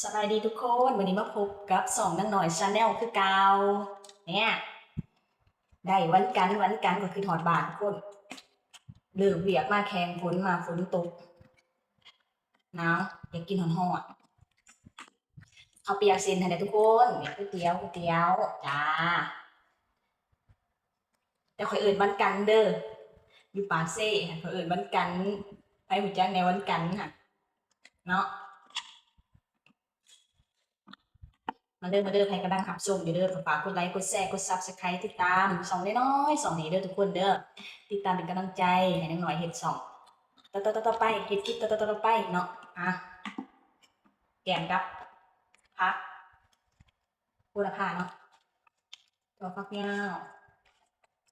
ສະບາຍດີທຸກຄົນ, ມື້ນີ້ມາພົບກັບຊ່ອງນາງນ້ອຍ Channel ຄືເກົ່າ. ເນ່ຍ ໄດ້ວັນຈັນ, ວັນຈັນກໍຄິດຮອດບ້ານທຸກຄົນ. ເລີກວຽກມາແຂ່ງຝົນມາ, ຝົນຕົກ, ໜາວ, ຢາກກິນຮ້ອນໆ. ເຂົ້າປຽກເສັ້ນຫັ້ນແຫຼະທຸກຄົນ, ເຮັດກ໋ວຍຕຽວ, ກ໋ວຍຕຽວຈ້າ. ແຕ່ຂ້ອຍເອີ້ນວັນຈັນເດີ, ຢູ່ປາກເຊຫັ້ນເຂົາເອີ້ນວັນຈັນ. ໃຜຮູ້ຈັກແດ່ວັນຈັນຫັ້ນເນາະ? ມາເດີ, ມາເດີ, ໃຜກຳລັງຮັບຊົມຢູ່ເດີ ກໍຝາກກົດໄລ, ກົດແຊ, ກົດ Subscribe ຕິດຕາມຊ່ອງນ້ອຍໆ ຊ່ອງນີ້ເດີທຸກຄົນເດີ. ຕິດຕາມເປັນກຳລັງໃຈໃຫ້ນາງນ້ອຍເຮັດຊ່ອງຕໍ່ໆໆໄປ, ເຮັດຄລິບຕໍ່ໆໄປເນາະ. ອ່ະ ແກງກັບຜັກໂຫລະພາເນາະ, ຖົ່ວຝັກຍາວ,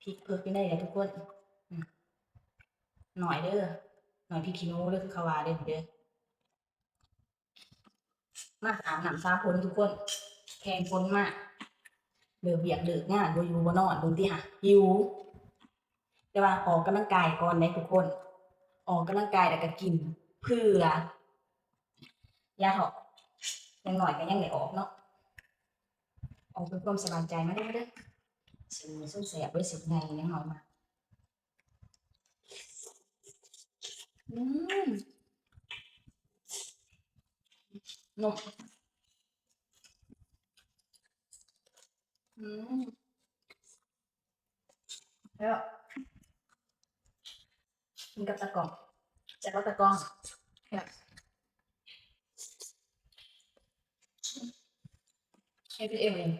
ພິກເພິກຢູ່ໃນນີ້ແຫຼະທຸກຄົນ. ອືມ ໜ້ອຍເດີ, ໜ້ອຍພິກຂີ້ໜູເດີ ຄືເຂົາວ່າເດີ. ມາອາບນ້ຳສາຝົນທຸກຄົນ, ແຂ່ງຝົນມາ, ເລີກວຽກເລີກງານ ບໍ່ຢູ່ບໍ່ນອນ, ເບິ່ງຕິຫາ ຫິວ. ແຕ່ວ່າອອກກຳລັງກາຍກ່ອນເດ້ທຸກຄົນ, ອອກກຳລັງກາຍແລ້ວກໍກິນເພື່ອຢາທ້ອງ. ຢ່າງໜ້ອຍກໍຍັງໄດ້ອອກເນາະ, ອອກເພື່ອຄວາມສະບາຍໃຈ. ມາເດີ, ມາເດີ, ຊິມແຊບເດີ, ຊິມໃຫຍ່ ຍັງໜ້ອຍມາ. ອືມ ນົມ ອືມ ແລ້ວກິນກັບຕາກອງ, ແຊບບໍ່ຕາກອງ? ແຊບ ເຮັດກິນເອງເລີຍ.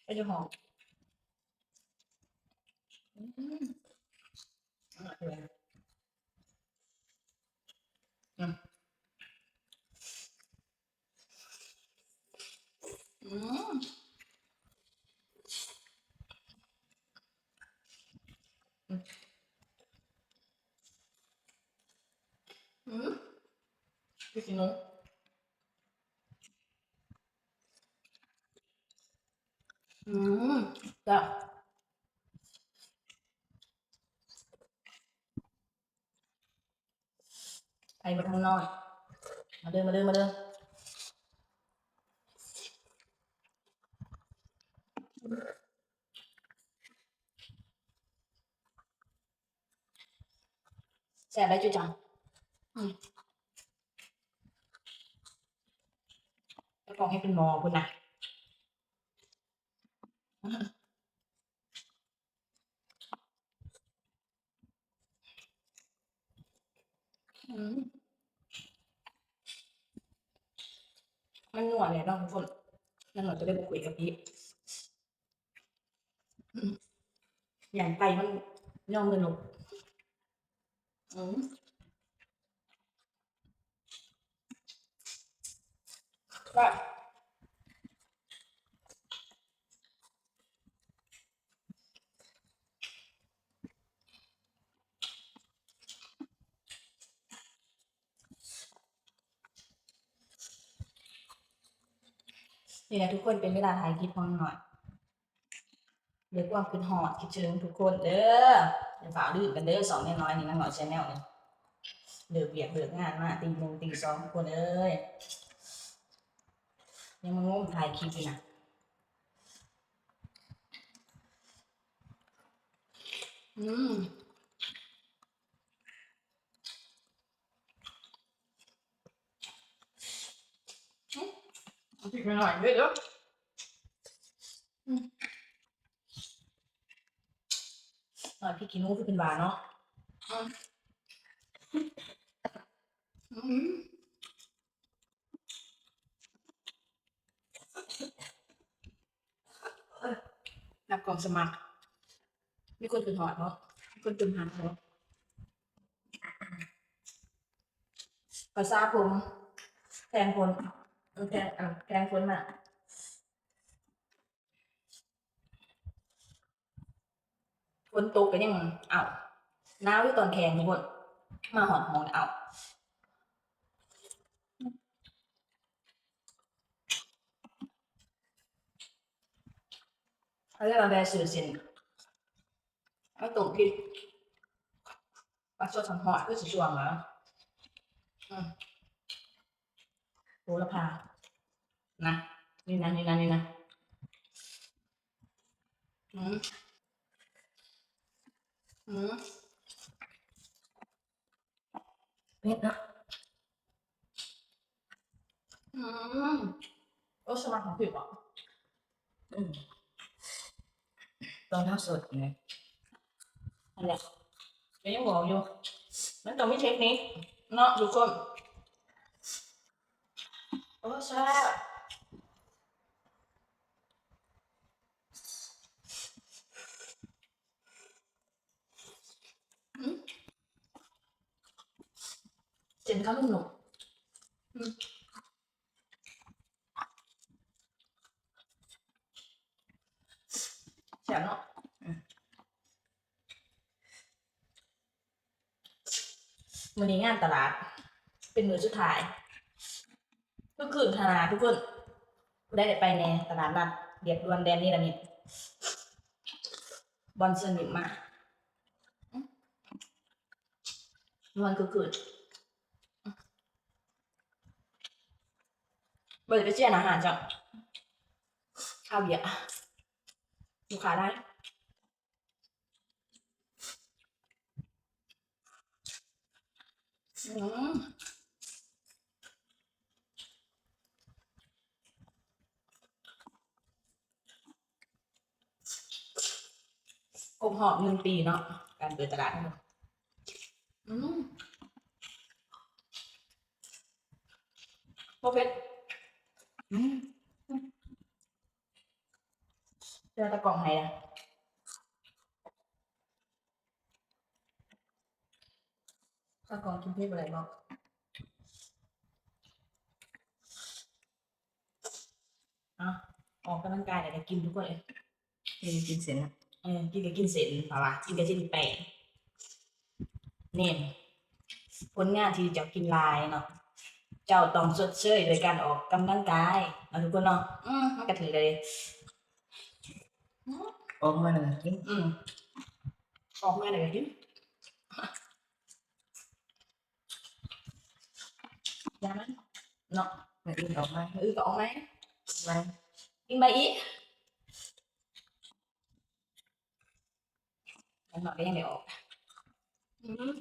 ເປັນຫອມ. ອືມ ອະ ອືມ ອືມ ຄືຊິງ ອືມ ແຊບ. ໄປບໍ່ທັນນອນ. ມາເດີ ມາເດີ ມາເດີ. ແຊບໄດ໋ຈຸຈັງ. ອືມ ເຈົ້າຂອງເຮັດເປັນໝໍ້ພຸ້ນນະ. ອືມ ມັນນົວແຫຼະເນາະທຸກຄົນ, ມັນນົວຈະໄດ້ບໍ່ຂຸຍກະປິ. ອືມ ຢ້ານໄກ່ມັນຍ້ອງມືນົກ. ອືມ ແຊບ. ນີ້ແຫຼະທຸກຄົນ ເປັນເວລາຖ່າຍຄລິບຂອງນ້ອຍ ດ້ວຍຄວາມຄິດຮອດຄິດເຖິງທຸກຄົນເດີ. ຢ່າຟ້າວລືມກັນເດີ ຊ່ອງນ້ອຍໆນີ້ ນາງນ້ອຍ Channel ນີ້. ເລີກວຽກເລີກງານມາຕີໜຶ່ງຕີສອງ ທຸກຄົນເອີຍ ຍັງມາງົມຖ່າຍຄລິບຢູ່ນະ. ອືມ ອືມ ເອົາພິກໜ້ອຍໆເດີ. ອືມ ໜ້ອຍພິກຂີ້ໜູຄືເພິ່ນວ່າເນາະ. ອືມ ອືມ ຮັບຄວາມສະໝັກ. ມີຄົນຂຶ້ນຮອດບໍ່? ມີຄົນຕື່ມຮັກບໍ່? ພາສາຜົມ ແຂ່ງຝົນ ແຂ່ງ ແຂ່ງຝົນມາ. ຝົນຕົກກໍຍັງເອົາ ໜາວຢູ່ຕອນແຂງພຸ້ນ ມາຮອດຫ້ອງເອົາ. ເອົາແລ້ວແບຊື້ເສັ້ນມາຕົ້ມກິນ ປາສົດຮ້ອນໆ ຄືຊິຊ່ວງແລ້ວ. ອືມ. ໂຫລະພາ ນະ ນີ້ນະ ນີ້ນະ ນີ້ນະ ອືມ ອືມ ເຜັດເນາະ ອືມ ໂອ້ ສະໝັກຂອງຜິວເນາະ ອືມ ຕອນເຮົາສົດນີ້ ອັນເນີ້ຍ ກໍຍັງບອກຢູ່ ມັນຕ້ອງມີເທັກນິກເນາະທຸກຄົນ ໂອ້ ແຊບ ອືມ ເສັ້ນເຂົ້ານຸ້ມໆ ອືມ ແຊບເນາະ ອືມ ມື້ນີ້ງານຕະຫຼາດເປັນມື້ສຸດທ້າຍ ຄືຄືນຂະໜາດທຸກຄົນ ຜູ້ໃດໄດ້ໄປແດ່ ຕະຫຼາດນັດລຽບດ່ວນແດນເນລະມິດ ບ່ອນເຊີນຍິ້ມມາ ມ່ວນຄືຄືນ ບໍ່ໄດ້ໄປເຊຍໜ້າຮ້ານຈ້ຳ ຄາວຽກ ລູກຄ້າຫຼາຍ. ອືມ ຄົບຮອບໜຶ່ງປີເນາະ ການເປີດຕະຫຼາດ. ອືມ ບໍ່ເຜັດ. ອືມ ເທື່ອຕາກ້ອງໃຫ້ລະ ຕາກ້ອງກິນເຜັດບໍ່ໄດ້ບໍ? ເອົາ ອອກກຳລັງກາຍແລ້ວກໍກິນທຸກຄົນເອີຍ. ກິນ ກິນເສັ້ນ ເອີ ກິນກໍກິນເສັ້ນ ເພາະວ່າກິນກໍຊິໄດ້ແປງ. ແມ່ນ ຜົນງານທີ່ເຈົ້າກິນຫຼາຍເນາະ ເຈົ້າຕ້ອງຊົດເຊີຍໂດຍການອອກກຳລັງກາຍເນາະ ທຸກຄົນເນາະ. ອືມ ມັນກໍຖືກແລ້ວເດ້. ອອກມາແລ້ວກໍກິນ. ອືມ ອອກມາແລ້ວກໍກິນ. ຢ່າມັນເນາະ ມື້ອື່ນອອກໃໝ່ ມື້ອື່ນກໍອອກໃໝ່ ກິນໃໝ່ ກິນໃໝ່ອີກ. ຢ່າງໜ້ອຍກໍຍັງໄດ້ອອກ. ອືມ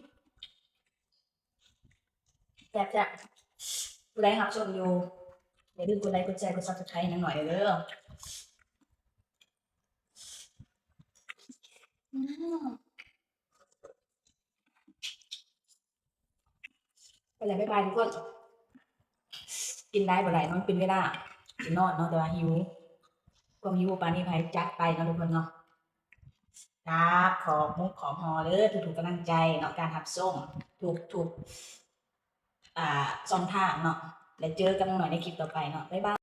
ແຊບໆ. ຜູ້ໃດຮັບຊົມຢູ່ ຢ່າລືມກົດໄລ ກົດແຊ ກົດ Subscribe ໃຫ້ນາງໜ້ອຍເດີ. ອືມ ໄປແລ້ວ ບາຍບາຍທຸກຄົນ. ກິນໄດ້ບໍ່ໄດ້ເນາະ ມັນເປັນເວລາຊິນອນເນາະ ແຕ່ວ່າຫິວ ຄວາມຫິວປານນີ້ໃຜຈັດໄປເນາະ ທຸກຄົນເນາະ. ກາບຂອບມຸກຂອບຫໍ່ເດີ ທຸກໆກຳລັງໃຈເນາະ ການຮັບຊົມ ທຸກໆ ອ່າ ຊ່ອງທາງເນາະ ແລະ ເຈີກັນໃໝ່ໃນຄລິບຕໍ່ໄປເນາະ. ບາຍບາຍ.